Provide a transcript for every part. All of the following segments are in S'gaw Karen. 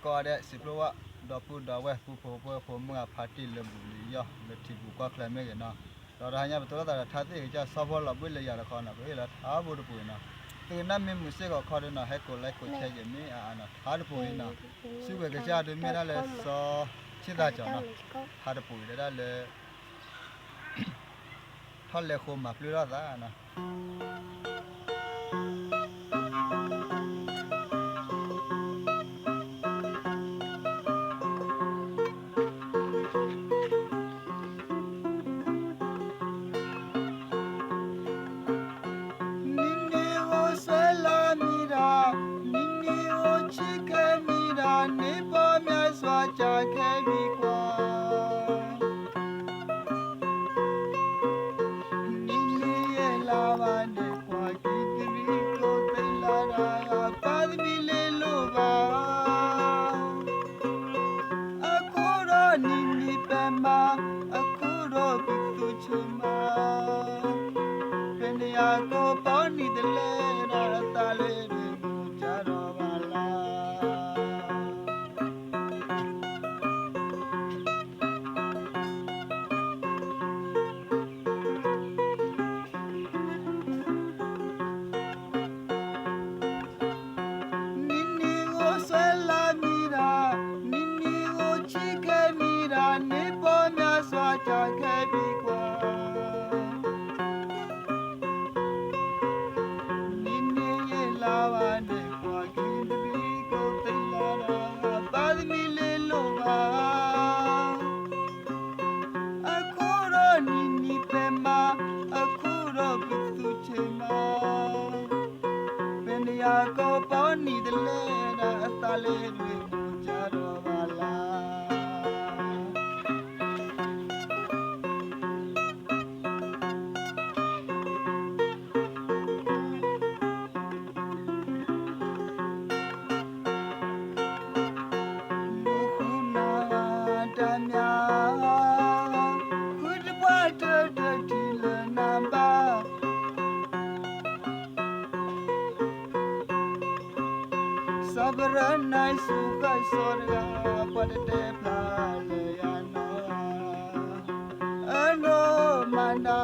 ကိးဂၤဒဲး စံးဖျိဝဲ ဒီပုၢ်ဒီဝဲၢ် ပုၢ်ဖိဝဲၢ်ဖိ မုၢ်ဂၤဖါတံၢ်လၢဘူၣ်လံယီၢ် လၢထံပူၤကွၢ်ချၢမ့ၢ်ဂ့ၤနီၤ, ဒီးတဟါညါပတိၢ်လိာ်သးဒီးထါသ့ၣ်ဂ့ၤကၢ် ဆီဖီလီၤဘှ့ၣ်လၢယၤတခီနီၤ, ပဟ့ၣ်လီၤထါဘိတပူၤအံၤနီၤ, သုကနၣ်မ့ၢ်မုာ်စ့ၢ်ကီးခီဒုနီၤ ဟဲကိး like ကိး share က့ၤမ့ၢ်အါအါနီၤ, ထါတပူၤအံၤနီၤ, စုကဝဲၤကစၢ်ဒုးမ့ၢ်ဒၣ်လၢစီၤဆ့သးကၠီၤနီၤ, ထါတပူၤအံၤဒၣ်လၢ ထီၣ်လဲၤဃိမၤပျုၢ်ထီၣ်သးနီၤ. နံၤနံၤအိၣ်ဆွဲလၢမံၤဒၣ်, နံၤနံၤအိၣ်ဆံးခဲမံၤဒၣ်, န့ၣ်ပီၢ်မၠးစွၤကၢ်ခဲဘံကွၢ် နံၤနံၤယဲၢ်လါဘၣ်န့ၣ် ကွၢ်ကံသရံကျိသ့လၢတဂၤ ပၢ်သမံးလ့လိၣ်ဘၣ်, အခိၣ်ဒီးနံၤနံၤပဲမး, အခိၣ်ဒီးပသူဆ့မး, ဖဲန့ၣ်ယၤကိးပီၢ်နံၤတလဲဒီး အသးလၢဒုးကစၢ်ဒီးဘၣ်လၢ နံၤနံၤအိၣ်ဆွဲလၢမံၤဒၣ်, နံၤနံၤအိၣ်ဆံးခဲမံၤဒၣ်, န့ၣ်ပီၢ်မၠးစွၤကၢ်ခဲဘံကွၢ် နံၤနံၤယဲၢ်လါဘၣ်န့ၣ် ကွၢ်ကံသရံကျိသ့လၢတဂၤ ပၢ်သမံးလ့လိၣ်ဘၣ်, အခိၣ်ဒီးနံၤနံၤပဲမး, အခိၣ်ဒီးပသူဆ့မး, ဖဲန့ၣ်ယၤကိးပီၢ်နံၤတလဲဒီး အသးလၢဒုးကစၢ်ဒီးဘၣ်လၢ မူဃုနၤတၢ်မၠၣ်, ဃုတပှၢ်တၢၢ်တထံၣ်လၢနၤဘၣ် စီၤပရၢနၤစူဃၣ်စီၤတဂၤ ပှၤတတဲဖျါလၢယၤနီၤ, အနီၢ်မၤနၤ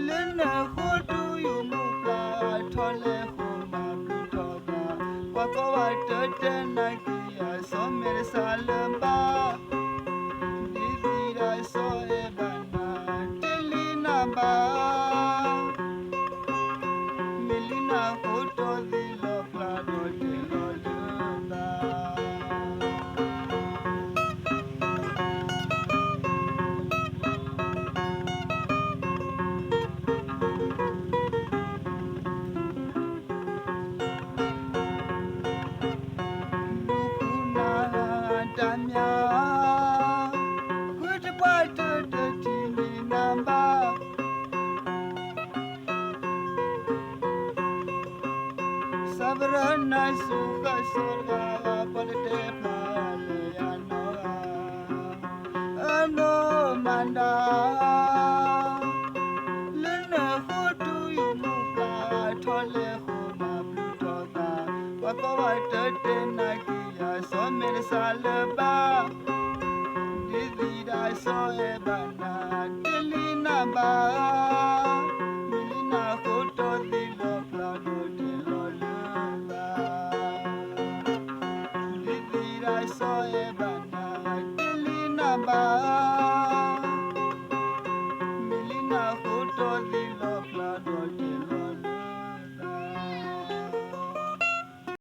လၢနဃိတုၤယမူပျၢ် ထီၣ်လဲၤဃိမၤပျုၢ်ထီၣ်သး, ပှၤကိးဂၤဒဲးတဲနာ်က့ၤယၤ စီၤမဲာ်တစၢ်လၢၤဘၣ် ဒ်သိးဒၣ်စီၤအဲၣ်ဘၣ်နၤ တလံနၤဘၣ်, မ့ၢ်လံနၤဃိတိၢ်သံလီၤဖျါဒီးတဲလီၤလၢသး မူဃုနၤတၢ်မၠၣ်, ဃုတပှၢ်တၢၢ်တထံၣ်န့ၣ်နၤဘၣ် စီၤပရၢနၤစူဃၣ်စီၤတဂၤ ပှၤတတဲဖျါလၢယၤနီၤ, အနီၢ်မၤနၤ လၢနဃိတုၤယမူပျၢ် ထီၣ်လဲၤဃိမၤပျုၢ်ထီၣ်သး, ပှၤကိးဂၤဒဲးတဲနာ်က့ၤယၤ စီၤမဲာ်တစၢ်လၢၤဘၣ် ဒ်သိးဒၣ်စီၤအဲၣ်ဘၣ်နၤ တလံနၤဘၣ်, မ့ၢ်လံနၤဃိတိၢ်သံလီၤဖျါဒီးတဲလီၤလၢသး, ဒ်သိးဒၣ်စီၤအဲၣ်ဘၣ်နၤ တလံနၤဘၣ်, မ့ၢ်လံနၤဃိတိၢ်သံလီၤဖျါဒီး